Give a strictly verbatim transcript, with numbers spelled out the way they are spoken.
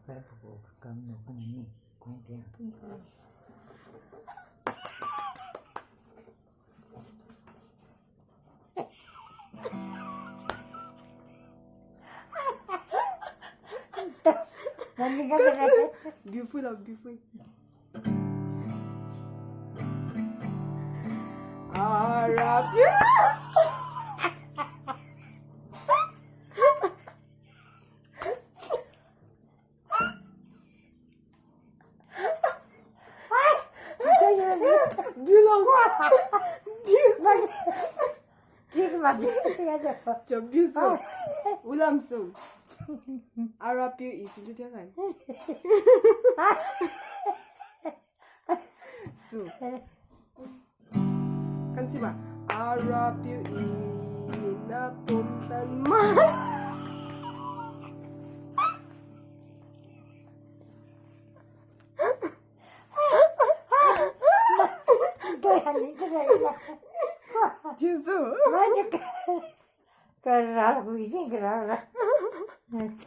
Nani ka kena. Beautiful lah, beautiful. Arapiu. Biu lo. Biu. Chabiu su. Ulam su. Arapiu i su lu dia kan. Su. Kan si ba. Arapiu i na pum san ma. Chiu su. Kara, widi kara.